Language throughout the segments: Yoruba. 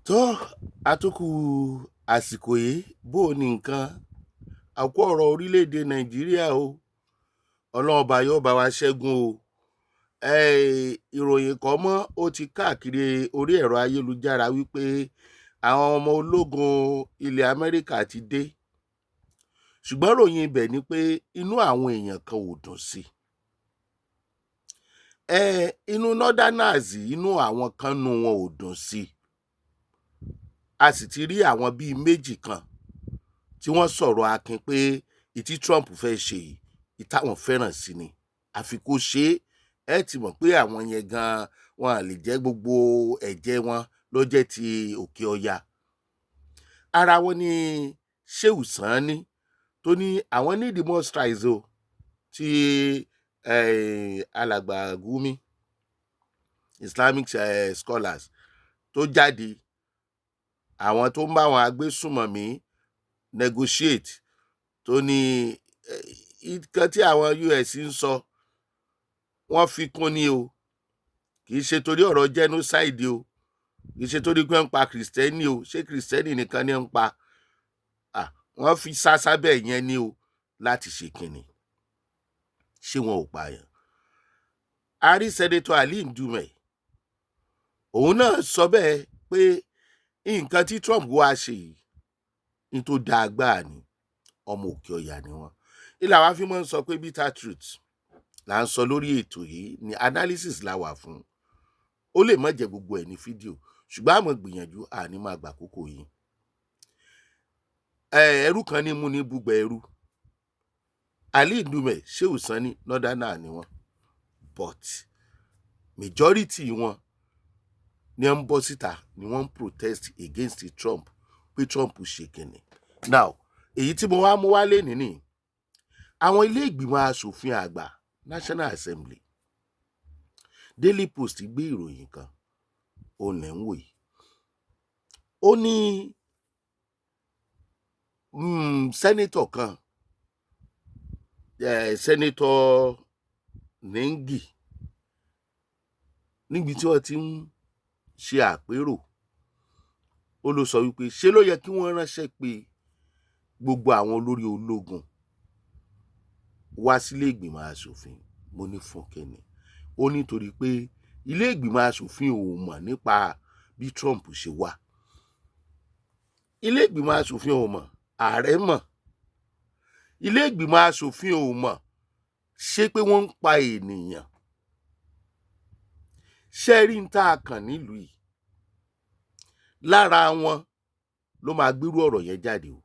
Tó àtúkù àsìkò yìí, bó o ní nǹkan àkó ọ̀rọ̀ orílẹ̀-èdè Nàìjíríà o, Ọlọ́run ọba yóò bá wa ṣẹ́gun o. Ìròyìn kan mọ́ ó ti káàkiri orí ẹ̀rọ ayélujára wípé àwọn ọmọ ológun ilẹ̀ Amẹ́ríkà ti dé, ṣùgbọ́n ìròyìn ibẹ̀ ni pé inú àwọn èèyàn kan ò dùn sí i. Inú northerners, inú àwọn kan nú wọn ò dùn sí i. A sì ti rí àwọn bíi méjì kan tí wọ́n sọ̀rọ̀ akin pé ìtí Trump fẹ́ ṣe yìí, ìtàwọn fẹ́ràn sí ni, àfi kó ṣe é. Ẹ ti mọ̀ pé àwọn yẹn gan-an wọn à lè jẹ́, gbogbo ẹ̀jẹ̀ wọn ló jẹ́ ti Òkè Ọya. Ara wọn ni Shehu Sani tó ní àwọn need more strikes o, tí alàgbà Gumi, Islamic scholars tó jáde, àwọn tó ń bá àwọn agbésùnmọ̀mí negotiate, tó ní nǹkan tí àwọn US ń sọ, wọ́n fi kún ni o, kì í ṣe torí ọ̀rọ̀ genocide o, kì í ṣe torí pé ń pa Kìrìsìtẹ́nì o. Ṣé Kìrìsìtẹ́nì nìkan ni ń pa? Wọ́n fi sá sábẹ́ yẹn ni o láti ṣe kínni. Ṣé wọn ò pààyàn? A rí Senator Ali Ndume, òun náà sọ bẹ́ẹ̀ pé nǹkan tí Trump wá ṣe yìí ní tó dáa gbáà ni. Ọmọ Òkè Ọ̀yà ni wọ́n. Ilé àwa fi máa ń sọ pé bitter truth là ń sọ lórí ètò yìí ní analysis la wà fún. Ó lè má jẹ́ gbogbo ẹ̀ ní fídíò, ṣùgbọ́n àmọ́ gbìyànjú àní máa gbà kókó yìí. Ẹrú kan ní mú ní búgbẹ ẹrú. Ali Ndume, Shehu Sani, northerner ni wọ́n, but majority wọn ní ń bọ́ síta ni wọ́n ń protest against Trump pé Trump ṣe kìnnì. Now, èyí tí mo wá mú wálé nìní, àwọn ilé ìgbìmọ̀ asòfin àgbà, National Assembly, Daily Post gbé ìròyìn kan, òun lẹ̀ ń wò yìí. Ó ní senator kan, Senator Ningi, níbi tí wọ́n ti ń ṣe àpérò, ó ló sọ wípé ṣé ló yẹ kí wọ́n ránṣẹ́ pé gbogbo àwọn olórí ológun wá sílé ìgbìmọ̀ asòfin. Mo ní fún kínni? Ó nítorí pé ilé ìgbìmọ̀ asòfin ò mọ̀ nípa bí Trump ṣe wá. Ilé ìgbìmọ̀ asòfin ò mọ̀, ààrẹ mọ̀. Ilé ìgbìmọ̀ asòfin ò mọ̀ ṣé pé wọ́n ń pa ènìyàn. Ṣé rí ń tá a kàn nílùú yìí, lára wọn ló máa gbérú ọ̀rọ̀ yẹn jáde o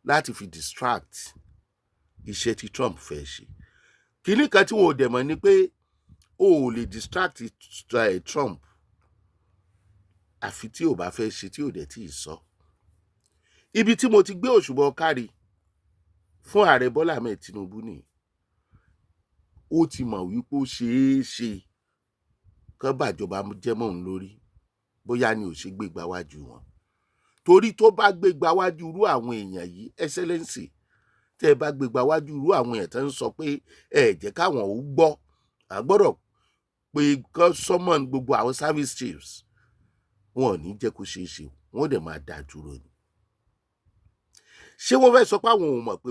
láti fi distract iṣẹ́ tí Trump fẹ́ ṣe. Kínní kan tí wọn ò dẹ̀ mọ̀ ni pé o ò lè distract Trump àfi tí ò bá fẹ́ ṣe, tí ò dẹ̀ tí ì sọ. Ibi tí mo ti gbé òṣùbọ̀ kárí fún Ààrẹ Bọ́lá Ahmed Tinubu nìyí. Ó ti mọ̀ wípé ó ṣeé ṣe kán bàjọba jẹ́ mọ́ òun lórí, bóyá ni ò ṣe gbégbá wájú wọn, torí tó bá gbégbá wájú irú àwọn èèyàn yìí, Excellency, tẹ́ ẹ bá gbégbá wájú irú àwọn èèyàn tó ń sọ pé ẹ jẹ́ káwọn ò gbọ́, à gbọ́dọ̀ pé kán summon gbogbo àwọn service chiefs, wọn ò ní jẹ́ kó ṣeé ṣe, wọ́n dẹ̀ máa dá dúró ni. Ṣé wọ́n fẹ́ sọ pé àwọn ò mọ̀ pé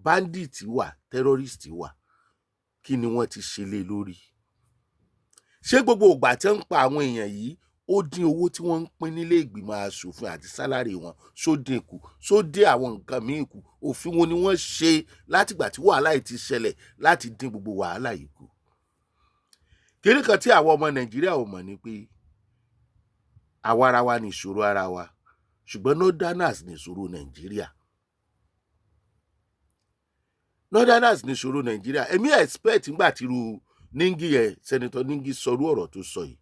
bandit wà, terrorist wà? Kí ni wọ́n ti ṣe lé lórí? Ṣé gbogbo ìgbà tí wọ́n ń pa àwọn èèyàn yìí, ó dín owó tí wọ́n ń pín nílé ìgbìmọ̀ asòfin àti salary wọn, ṣó dín kù? Ṣó dín àwọn nǹkan míì kù? Òfin wo ni wọ́n ṣe látìgbà tí wàhálà yìí ti ṣẹlẹ̀ láti dín gbogbo wàhálà yìí kù? Kínní kan tí àwọn ọmọ Nàìjíríà ò mọ̀ ni pé àwa ara wa ní ìṣòro ara wa, ṣùgbọ́n northerners ní ìṣòro Nàìjíríà. Northerners ní ìṣòro Nàìjíríà. Èmi expect nígbà tí irú Ningi yẹn, Senator Ningi, sọrú ọ̀rọ̀ tó sọ yìí,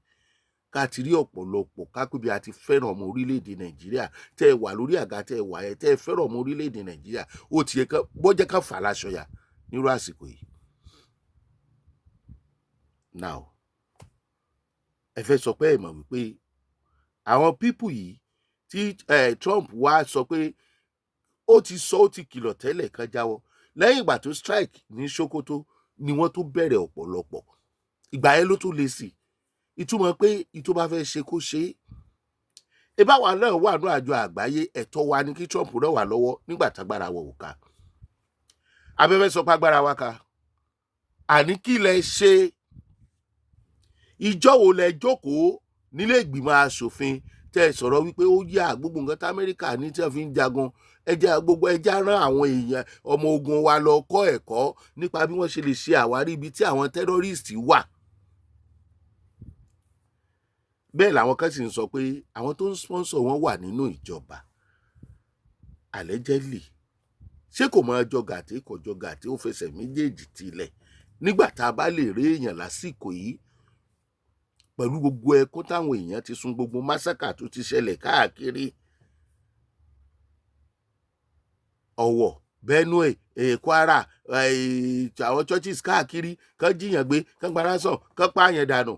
ká ti rí ọ̀pọ̀lọpọ̀ kápẹ́ bí a ti fẹ́ràn ọmọ orílẹ̀-èdè Nàìjíríà, tẹ́ ẹ wà lórí àga tẹ́ ẹ wà yẹn, tẹ́ ẹ fẹ́ràn ọmọ orílẹ̀-èdè Nàìjíríà, ó ti yẹ bó jẹ́ ká fà láṣọ ya nírú àsìkò yìí. Now, ẹ fẹ́ sọ pé ẹ mọ̀ wípé àwọn people yìí tí Trump wá sọ pé ó ti sọ, ó ti kìlọ̀ tẹ́lẹ̀ kan jáwọ́, lẹ́yìn ìgbà tó strike ní Sokoto ni wọ́n tó bẹ̀rẹ̀ ọ̀pọ̀lọpọ̀. Ìgbà yẹn ló tó le sí. Ìtumọ̀ pé ìtò bá fẹ́ ṣe kó ṣe é. Ìbáwa náà wà ní àjọ àgbáyé. Ẹ̀tọ́ wa ní kí Trump ràn wá lọ́wọ́ nígbà tágbára wọ̀ ò ká. Abẹ́fẹ́ sọ pé agbára wa ká. Àní kí lẹ ṣe? Ìjọ wo lẹ jókòó nílé ìgbìmọ̀ asòfin tẹ́ ẹ sọ̀rọ̀ wípé ó yá, gbogbo nǹkan tí Amẹ́ríkà ní tí wọ́n fi ń jagun, ẹjẹ́ gbogbo ẹjẹ́ rán àwọn èèyàn ọmọ ogun wa lọ kọ́ ẹ̀kọ́ nípa bí wọ́n ṣe lè ṣe àwárí ibi tí àwọn terrorist wà? Bẹ́ẹ̀ làwọn kan sì ń sọ pé àwọn tó ń sponsor wọn wà nínú ìjọba. Allegedly, ṣé kò máa jọ gàtí? Kò jọ gàtí, ó fẹsẹ̀ méjèèjì tilẹ̀. Nígbà tá a bá lè rí èèyàn lásìkò yìí, pẹ̀lú gbogbo ẹkún táwọn èèyàn ti sun, gbogbo massacre tó ti ṣẹlẹ̀ káàkiri Ọ̀wọ̀, Benue, Kwara, àwọn churches káàkiri, kán jíyàn gbé, kán gba ransom, kán pààyàn dànù,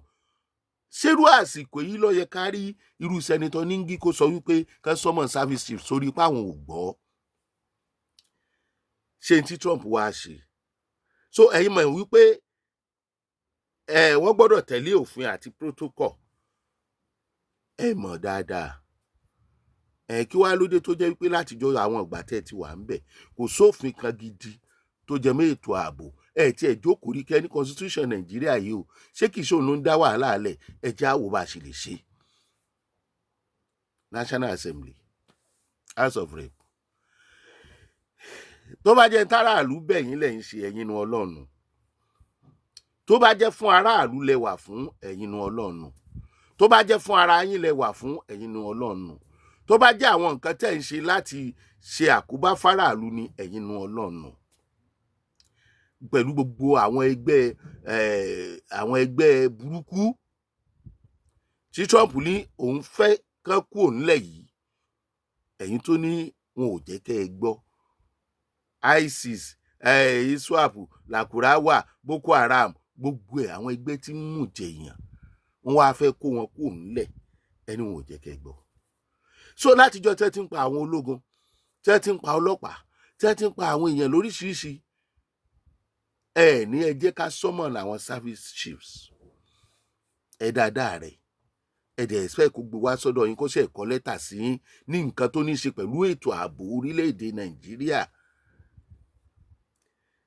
ṣerú àsìkò yìí ló yẹ ká rí irú Senator Ningi kó sọ wípé kán summon service chief sórí páwọn ò gbọ́ ṣé n tí Trump wá ṣe? So ẹ̀yin mọ̀ wípé ẹ wọ́n gbọ́dọ̀ tẹ̀lé òfin àti protocol. Ẹ mọ̀ dáadáa. Ẹ kí wàá lóde tó jẹ́ wípé látijọ́ àwọn ìgbà tẹ́ ẹ ti wà ń bẹ̀, kò sófin kan gidi tó jẹ mọ́ ètò ààbò. Ẹ tí ẹ jókòó rí kẹ́ ní constitution Nàìjíríà yìí o, ṣé kìí ṣòun ló ń dá wàhálà lẹ̀? Ẹ jẹ́ àwò bá a ṣe lè ṣe. National Assembly, House of Rep, tó bá jẹ́ táràlú bẹ̀yìn lẹ̀ ń ṣe, ẹ̀yin nu Ọlọ́run. Tó bá jẹ́ fún aráàlú lẹ wà fún, ẹ̀yin nu Ọlọ́run. Tó bá jẹ́ fún ara yín lẹ wà fún, ẹ̀yin nu Ọlọ́run. Tó bá jẹ́ àwọn nǹkan tẹ́ ń ṣe láti ṣe àkóbá fáráàlú ni, ẹ̀yin nu Ọlọ́run. Pẹ̀lú gbogbo àwọn ẹgbẹ́ burúkú tí Trump ní òun fẹ́ kán kúrò nílẹ̀ yìí, ẹ̀yin tó ní wọn ò jẹ́ kẹ́ ẹ gbọ́, ISIS, ISWAP, Lakurawa, Boko Haram, gbogbo ẹ̀, àwọn ẹgbẹ́ tí ń mú jẹ̀yàn, wọ́n wá fẹ́ kó wọn kúrò nílẹ̀, ẹni wọn ò jẹ́ kẹ́ ẹ gbọ́. So látijọ́ tẹ́ ti ń pa àwọn ológun, tẹ́ ti ń pa ọlọ́pàá, tẹ́ ti ń pa àwọn èèyàn lóríṣiríṣi, ẹ ní ẹ jẹ́ ká summon àwọn service chiefs. Ẹ dáadáa rẹ̀, ẹ dẹ̀ expect kó gbé wá sọ́dọ̀ yín, kó ṣe kọ lẹ́tà sí yín ní nǹkan tó ní í ṣe pẹ̀lú ètò ààbò orílẹ̀-èdè Nàìjíríà.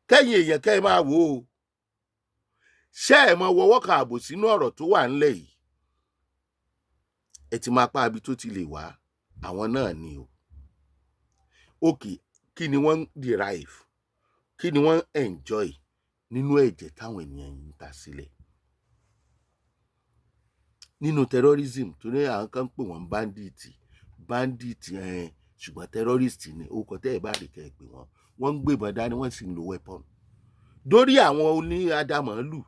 Kẹ́yìn èèyàn, kẹ́ ẹ máa wò ó, ṣé ẹ mọ wọwọ́ kan ààbò sínú ọ̀rọ̀ tó wà ńlẹ̀ yìí? Ẹ ti máa pa ibi tó ti lè wá, àwọn náà ni o. Okay, kí ni wọ́n ń derive, kí ni wọ́n ń enjoy nínú ẹ̀jẹ̀ táwọn ènìyàn yìí ń ta sílẹ̀ nínú terrorism? Torí àwọn kan ń pè wọ́n bandit, bandit ẹ̀, ṣùgbọ́n terrorist ni orúkọ tẹ́ ẹ̀ bá rí kẹ́ ẹ pè wọ́n. Wọ́n ń gbébọn dání, wọ́n sì ń lo weapon dórí àwọn oní adamọ̀lù.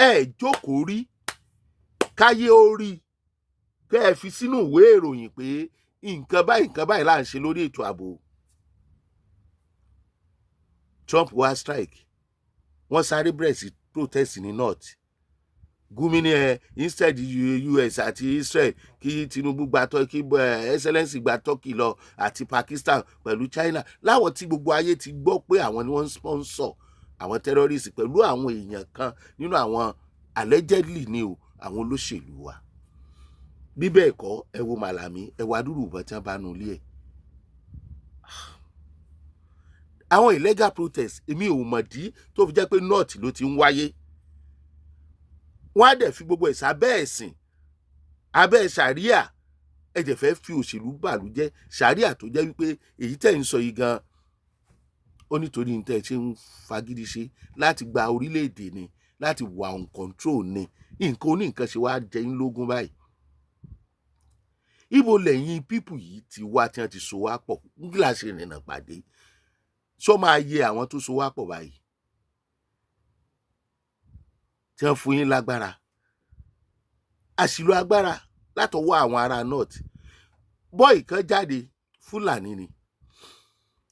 Ẹ jókòó rí káyé ó rí kẹ́ ẹ fi sínú ìwé ìròyìn pé nǹkan báyìí, nǹkan báyìí là ń ṣe lórí ètò ààbò. Trump wá strike, wọ́n sáré bẹ̀rẹ̀ sí protest ní north. Gumi ní ẹ instead US àti Israel, kí Tinubu gba Turkey, Excellency gba Turkey lọ àti Pakistan pẹ̀lú China, láwọn tí gbogbo ayé ti gbọ́ pé àwọn ni wọ́n ń sponsor àwọn terrorists pẹ̀lú àwọn èèyàn kan nínú àwọn, allegedly ni o, àwọn olóṣèlú wa. Bí bẹ́ẹ̀ kọ́, ẹ wo Màlàmí, ẹ wo adúrú ìbọn tí wọ́n bá nu ilé ẹ̀. Àwọn illegal protest, èmi ò mọ̀ dí tó fi jẹ́ pé north ló ti ń wáyé. Wọ́n á dẹ̀ fi gbogbo ẹ̀ sábẹ́ ẹ̀sìn, abẹ́ sàríà. Ẹ dẹ̀ fẹ́ fi òṣèlú bàlújẹ́ sàríà, tó jẹ́ wípé èyí tẹ̀ ń sọ yìí gan, ó nítorí ní tẹ́ ẹ ṣe ń fagídí ṣe láti gba orílẹ̀-èdè ni, láti wà on control ni. Nǹkan oní nǹkan ṣe wá jẹ yín lógún báyìí. Ibo lẹ́yìn people yìí ti wá tí wọ́n ti so wá pọ̀? Kí la ṣe rìnnà pàdé? Ṣó máa yẹ àwọn tó so wá pọ̀ báyìí tí wọ́n fún yín lágbára, àṣìlò agbára látọwọ́ àwọn ará north? Boy kan jáde, Fúlàní ni,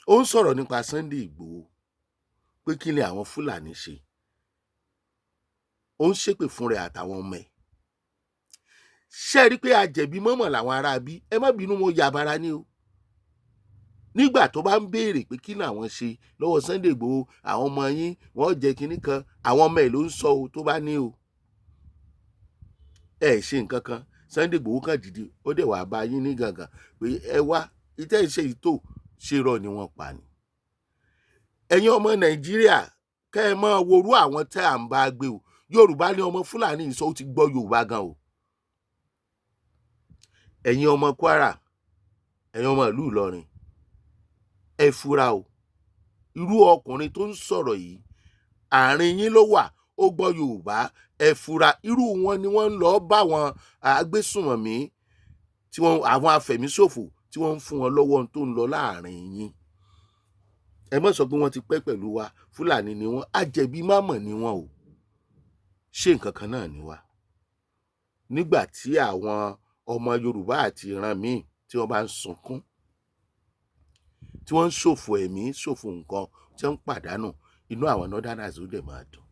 ó ń sọ̀rọ̀ nípa Sunday Ìgbòho pé kí ni àwọn Fúlàní ṣe. Ó ń ṣépè fún rẹ̀ àtàwọn ọmọ ẹ̀. Ṣé ẹ rí i pé àjẹbí mọ́mọ́ làwọn ará bí? Ẹ má bínú, mo yàbára ní o. Nígbà tó bá ń béèrè pé kí làwọn ṣe lọ́wọ́ Sunday Ìgbòho, àwọn ọmọ yín wọ́n jẹ́ kinní kan, àwọn ọmọ ẹ̀ ló ń sọ o. Tó bá ní o, ẹ ṣe nǹkan kan, Sunday Igboho kàn dìde, ó dẹ̀ wá bá yín ní gàngàn pé ẹ wá ìtẹ́ ìṣe yìí tó ṣe rọ ni wọ́n pa ni. Ẹ̀yin ọmọ Nàìjíríà, kẹ́ ẹ máa worú àwọn tẹ́ à ń bá gbé o. Yorùbá ní ọmọ Fúlàní yìí sọ, ó ti gbọ́ Yorùbá gan o. Ẹ̀yin ọmọ Kwara, ẹ̀yin ọmọ ìlú Ìlọrin, ẹ fura o. Irú ọkùnrin tó ń sọ̀rọ̀ yìí, àárín yín ló wà, ó gbọ́ Yorùbá. Ẹ fura, irú wọn ni wọ́n ń lọ bá wọn agbésùnmọ̀mí tí wọ́n, àwọn afẹ̀míṣòfò tí wọ́n ń fún wọn lọ́wọ́ tó ń lọ láàrin yín. Ẹ má sọ pé wọ́n ti pẹ́ pẹ̀lú wa, Fúlàní ni wọ́n, àjẹbí mámọ̀ ni wọ́n o. Ṣé nǹkan kan náà ni wá? Nígbà tí àwọn ọmọ Yorùbá àti ìran míì tí wọ́n bá ń sunkún, tí wọ́n ń ṣòfò ẹ̀mí, ṣòfò nǹkan, tí wọ́n ń pàdánù, inú àwọn northerners ó dẹ̀ máa dùn.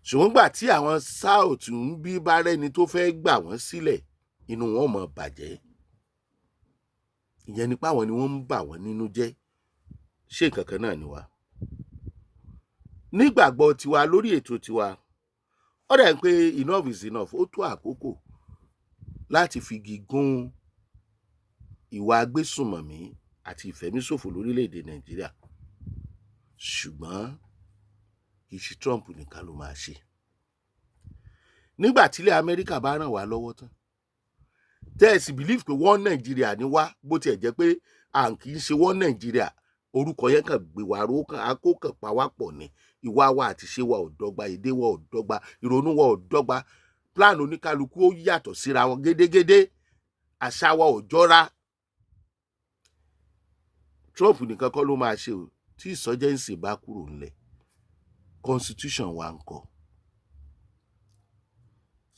Ṣùgbọ́n gbà tí àwọn South ń bí bá rẹ́ni tó fẹ́ gbà wọ́n sílẹ̀, inú wọn máa bàjẹ́. Ìyẹn ni pé àwọn ni wọ́n ń bà wọ́n nínú jẹ́. Ṣé nǹkan kan náà ni wá? Nígbàgbọ́ tiwa lórí ètò tiwa, ó dà pé enough is enough. Ó tó àkókò láti figi gún ìwà agbésùnmọ̀mí àti ìfẹ̀míṣòfò lórílẹ̀‐èdè Nàìjíríà, ṣùgbọ́n kì í ṣe Trump nìkan ló máa ṣe. Nígbà tílẹ̀ Amẹ́ríkà bá ràn wá lọ́wọ́ tán, tẹ́ ẹ sì believe pé wọ́n Nàìjíríà ní wá, bó tiẹ̀ jẹ́ pé à ń kì í ṣe wọ́n Nàìjíríà, orúkọ yẹn kàn gbé wa ró kàn á kó kàn pa wá pọ̀ ni. Ìwà wa àti ṣe wa ò dọ́gba, èdè wa ò dọ́gba, ìrònú wa ò dọ́gba, plan oníkálukú ó yàtọ̀ síra wọn gédégédé, àṣà wa ò jọra. Trump nìkan kọ́ ló máa ṣe o. Tí insurgency bá kúrò ńlẹ̀, constitution wa ń kọ́,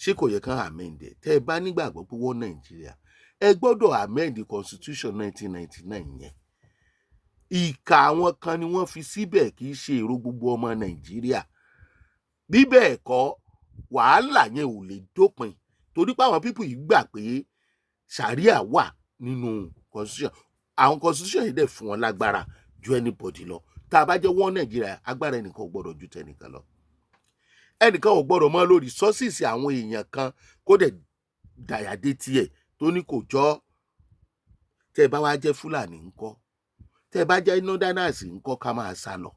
ṣé kò yẹ kán amend ẹ̀? Tẹ́ ẹ bá nígbàgbọ́ pé wọ́n Nàìjíríà, ẹ gbọ́dọ̀ amend constitution 1999 yẹn. Ìkà àwọn kan ni wọ́n fi síbẹ̀, kì í ṣe èrò gbogbo ọmọ Nàìjíríà. Bí bẹ́ẹ̀ kọ́, wàhálà yẹn ò lè dópin, torí pé àwọn people yìí gbà pé sharia wà nínú constitution. Àwọn constitution yìí dẹ̀ fún wọn lágbára ju anybody lọ. Tá a bá jẹ́ wọ́n Nàìjíríà, agbára ẹnìkan ò gbọ́dọ̀ ju tẹnìkan lọ. Ẹnìkan ò gbọ́dọ̀ mọ́ lórí resources àwọn èèyàn kan, kó dẹ̀ dàyàdé tiẹ̀ tó ní kò jọ́. Tẹ́ ẹ bá wá jẹ́ Fúlàní ńkọ́? Tẹ́ ẹ bá jẹ́ northerners ńkọ́? Ká máa sá lọ?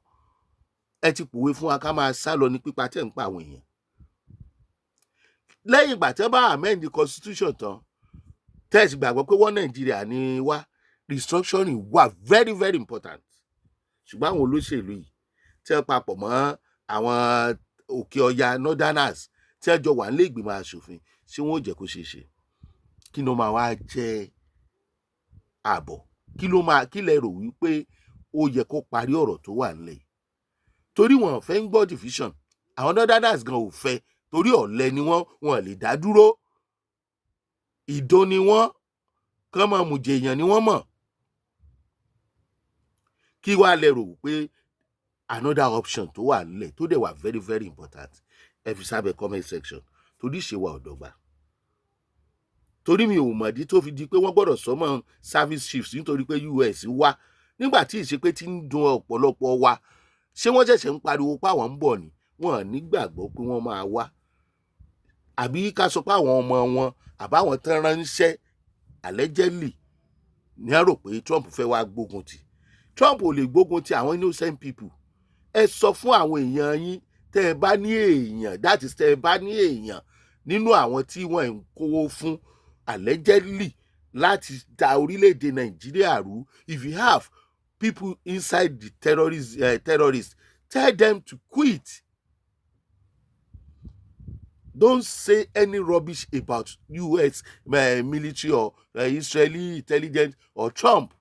Ẹ ti pòwe fún wa ká máa sá lọ ní pípa tẹ́ ń pa àwọn èèyàn. Lẹ́yìn ìgbà tí wọ́n bá amend the constitution tán, tẹ́ ẹ sì gbàgbọ́ pé wọ́n Nàìjíríà ní wá, restructuring wà very very important. Ṣùgbọ́n àwọn olóṣèlú yìí tí wọ́n papọ̀ mọ́ àwọn òkè ọya northerners tí wọ́n jọ wà nílé ìgbìmọ̀ asòfin, ṣé wọ́n ò jẹ́ kó ṣeé ṣe? Kí ló máa wá jẹ́ ààbọ̀? Kí ló máa, kí lẹ rò wípé ó yẹ kó parí ọ̀rọ̀ tó wà nílẹ̀ yìí? Torí wọn ò fẹ́ ń gbọ́ division. Àwọn northerners gan ò fẹ́, torí ọ̀lẹ ni wọ́n, wọn lè dá dúró, ìdó ni wọ́n, kán máa mùjẹ èèyàn ni wọ́n mọ̀. Kí wàá lẹ rò pé another option tó wà nílẹ̀ tó dẹ̀ wà very very important? Ẹ fi sábẹ́ comment section, torí ìṣe wa ò dọ́gba, torí mi ò mọ̀dí tó fi di pé wọ́n gbọ́dọ̀ summon service chiefs nítorí pé US wá, nígbà tí ìṣe pé ti ń dun ọ̀pọ̀lọpọ̀ wa. Ṣé wọ́n ṣẹ̀ṣẹ̀ ń pariwo pé àwọn ń bọ̀ ni? Wọ́n nígbàgbọ́ pé wọ́n máa wá, àbí ká sọ pé àwọn ọmọ wọn àbáwọn tán ránṣẹ́ allegedly ní á rò pé Trump fẹ́ wá gbógun tì. Trump ò lè gbógun ti àwọn innocent people. Ẹ sọ fún àwọn èèyàn yín, tẹ́ ẹ bá ní èèyàn, that is, tẹ́ ẹ bá ní èèyàn nínú àwọn tí wọ́n ń kówó fún allegedly láti da orílẹ̀-èdè Nàìjíríà rú. If you have people inside the terrorists, tell them to quit. Don't say any rubbish about US military or Israeli intelligence or Trump.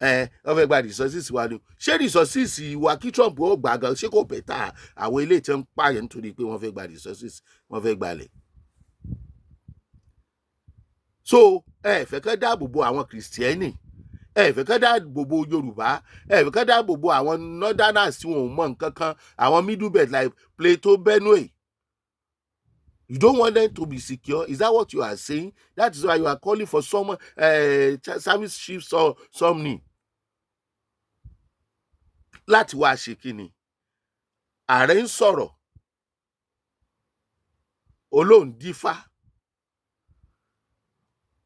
Ẹ wọ́n fẹ́ gba resources wa ni. Ṣé resources wa kí Trump ó gbà gan, ṣé kò better àwọn ilé tí wọ́n ń pààyàn nítorí pé wọ́n fẹ́ gba resources, wọ́n fẹ́ gbalẹ̀? So ẹ fẹ́ kẹ́ dáàbò bo àwọn Kìrìsìtẹ́nì, ẹ fẹ́ kẹ́ dáàbò bo Yorùbá, ẹ fẹ́ kẹ́ dáàbò bo àwọn northerners tí wọn ò mọ nǹkan kan, àwọn Middle Belt like Plateau, Benue. You don't want them to be secure? Is that what you are saying? That is why you are calling for some service chiefs or something láti wá ṣe kíni? Ààrẹ ń sọ̀rọ̀. Olóhùn dífá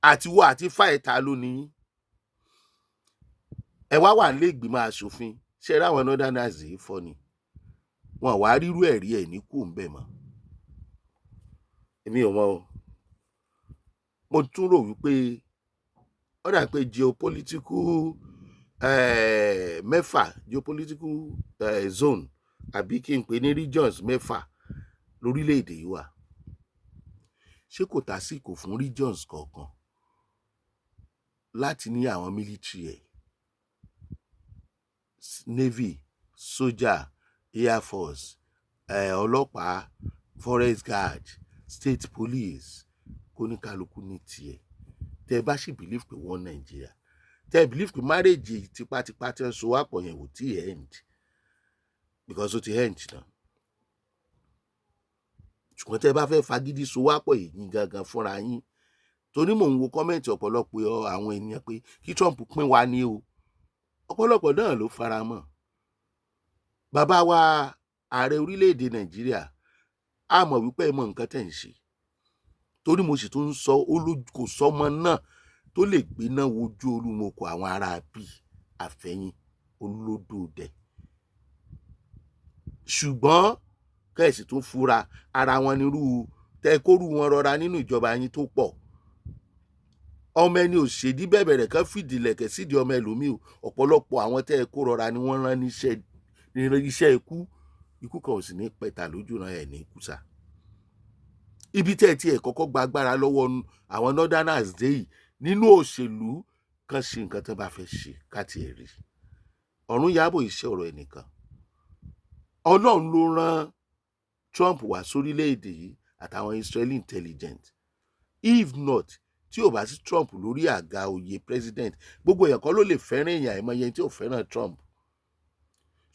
àtiwọ́ àti fá ẹ̀ta ló ní yín. Ẹ wá wà nílé ìgbìmọ̀ asòfin. Ṣe é ráwọn northerners yìí fọ́ ni wọn wá rírú ẹ̀rí ẹ̀ ní kù ń bẹ̀ mọ́? Èmi ò mọ̀ o. Mo tún rò wípé ó dà pé geopolitical mẹ́fà, geopolitical zone, àbí kí n pè ní regions 6 lórílẹ̀‐èdè yìí wà. Ṣé kò tásìkò fún regions kọ̀ọ̀kan láti ní àwọn military ẹ̀, navy, sójà, air force, ọlọ́pàá, forest guard, state police, kóníkálukú ní tiẹ̀? Tẹ́ ẹ bá sì believe pé wọ́n Nàìjíríà, tẹ́ ẹ believe pé marriage tipátipá tí wọ́n so wá pọ̀ yẹn ò tí ì end, because ó ti end náà. Ṣùgbọ́n tẹ́ ẹ bá fẹ́ fagídí so wá pọ̀ yìí gangan fúnra yín, torí mò ń wo comment ọ̀pọ̀lọpọ̀ àwọn ènìyàn pé kí Trump pín wa ní o. Ọ̀pọ̀lọpọ̀ náà ló fara mọ́. Bàbá wa ààrẹ orílẹ̀-èdè Nàìjíríà, a mọ̀ wípé ẹ mọ nǹkan tẹ̀ ń ṣe, torí mo sì tún ń sọ, kò sọmọ náà tó lè gbéná wojú olúmọkò àwọn ará bíi àfẹ̀yìn olódòdẹ. Ṣùgbọ́n kẹ́ẹ̀sì tún fura ara wọn nírú tẹ kóru wọn rọra nínú ìjọba yín tó pọ̀. Ọmọ ẹni òṣèdí bẹ̀bẹ̀ rẹ̀ kan fìdí lẹ̀kẹ̀ sídìí ọmọ ẹlòmíì o. Ọ̀pọ̀lọpọ̀ àwọn tẹ́ ẹ kó rọra ni wọ́n rán níṣẹ́ iṣẹ́ ikú. Ikú kan ò sì ní pẹ̀tà lójú ran ẹ̀ ní kùsà. Ibi tẹ́ ẹ tiẹ̀ kọ́kọ́ gba agbára lọ́wọ́ àwọn northerners dé yìí nínú òṣèlú kan, ṣe nǹkan tó bá fẹ́ ṣe ká tiẹ̀ rí ọ̀run yàbò. Iṣẹ́ ọ̀rọ̀ ẹnìkan, Ọlọ́run ló rán Trump wá sórílẹ̀-èdè yìí àtàwọn Israeli intelligent. If not, tí ò bá sí Trump lórí àga oyè president, gbogbo èèyàn kọ́ ló lè fẹ́ràn èèyàn, àìmọye tí ò fẹ́ràn Trump.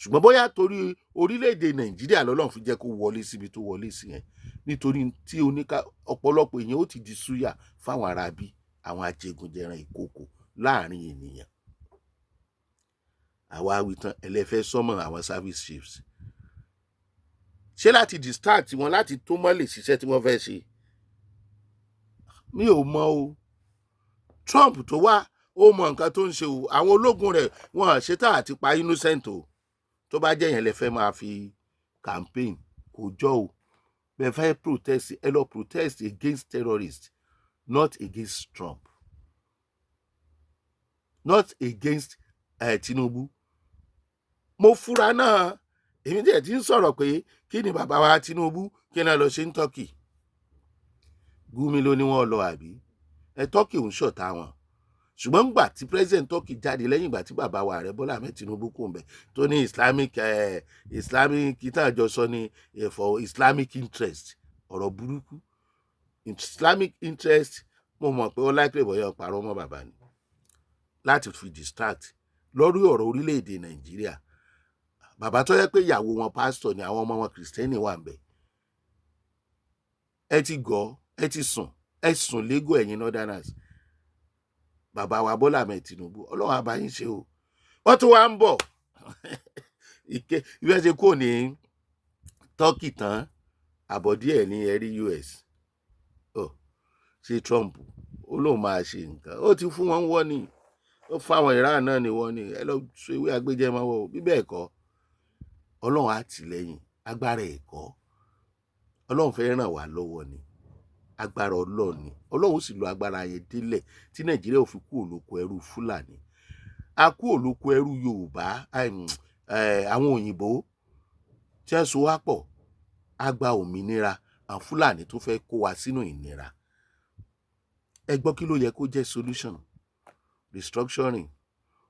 Ṣùgbọ́n bóyá torí orílẹ̀-èdè Nàìjíríà lọ́lọ́run fi jẹ́ kó wọlé síbi tó wọlé sí yẹn, nítorí tí oníka ọ̀pọ̀lọpọ̀ èèyàn ó ti di súyà fáwọn aráabí, àwọn ajẹgunjẹran ìkòkò láàrin ènìyàn. Àwa wí tán, ẹlẹ́fẹ́ sọ́mọ̀ àwọn service chiefs ṣé láti distract wọn láti tó mọ́ lè ṣiṣẹ́ tí wọ́n fẹ́ ṣe, mi ò mọ̀ o. Trump tó wá, ó mọ nǹkan tó ń ṣe o. Àwọn ológun rẹ̀, wọn ṣetán àti pa innocent o. Tó bá jẹ́ yẹn lẹ fẹ́ máa fi campaign, kò jọ o. Bẹ́ẹ̀ fẹ́ protest, ẹ lọ protest against terrorists, not against Trump, not against Tinubu. Mo fura náà, èmi tiẹ̀ ti ń sọ̀rọ̀ pé kí ni bàbá wa Tinubu kí ni lọ ṣe ń Turkey? Gumi ló ní wọ́n lọ, àbí ẹ Turkey ń ṣọ̀tá wọn. Ṣùgbọ́n gbà tí president Turkey jáde lẹ́yìn ìgbà tí bàbá wa ààrẹ Bọ́lá Ahmed Tinubu kò ń bẹ̀, tó ní Islamic ìtàn àjọsọ ní for Islamic interest, ọ̀rọ̀ burúkú, Islamic interest. Mo mọ̀ pé ó láìpẹ́ bọ́yá parọ́ mọ́ bàbá ni láti fi distract lórí ọ̀rọ̀ orílẹ̀-èdè Nàìjíríà. Bàbá tó yẹ pé ìyàwó wọn pásítọ̀ ni, àwọn ọmọ wọn Kìrìsìtẹ́nì wà ń bẹ̀. Ẹ ti gọ̀, ẹ ti sùn, ẹ sùn légò, ẹ̀yin northerners. Bàbá wa Bọ́lá Ahmed Tinubu, Ọlọ́run á bá yín ṣe o. Wọ́n tún wá ń bọ̀ ìké ìfẹ́ ṣe kúrò ní Turkey tán, àbọ̀ díẹ̀ ní ẹ̀rí US. Oh, ṣé Trump ó lóun máa ṣe nǹkan, ó ti fún wọn wọ́n ní, ó fún àwọn Iran náà ní wọ́n ní ẹ lọ ṣe ewé agbẹjẹmọ́wọ́. Bí bẹ́ẹ̀ kọ́, Ọlọ́run á tì lẹ́yìn. Agbára ẹ̀kọ́, Ọlọ́run fẹ́ ràn wá lọ́wọ́ ni, agbára Ọlọ́run ni. Ọlọ́run sì lo agbára yẹn délẹ̀ tí Nàìjíríà ò fi kú òlòkọ ẹrú Fúlàní, a kú òlòkọ ẹrú Yorùbá, àwọn òyìnbó tí wọ́n so wá pọ̀. A gba òmìnira, àwọn Fúlàní tó fẹ́ kó wa sínú ìnira. Ẹ gbọ́, kí ló yẹ kó jẹ́ solution? Restructuring,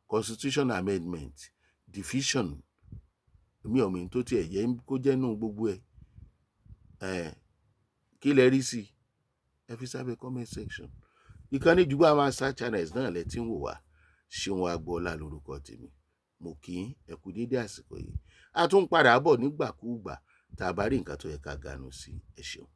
constitution amendment, division, mi ò mọ̀ tó tiẹ̀ yẹ kó jẹ́ nù gbogbo ẹ̀. Ẹ̀ kí lẹ rí sí? Ẹ fi sábẹ́ comment section. Ìkànnì Jùgbọ́ Master Channels náà lẹ ti ń wò wá. Ṣéun Agboola lórúkọ tèmi. Mo kí ẹ kú dédé àsìkò yìí. A tún ń padà bọ̀ nígbàkúùgbà tá a bá rí nǹkan tó yẹ ká ganu sí. Ẹ ṣeun.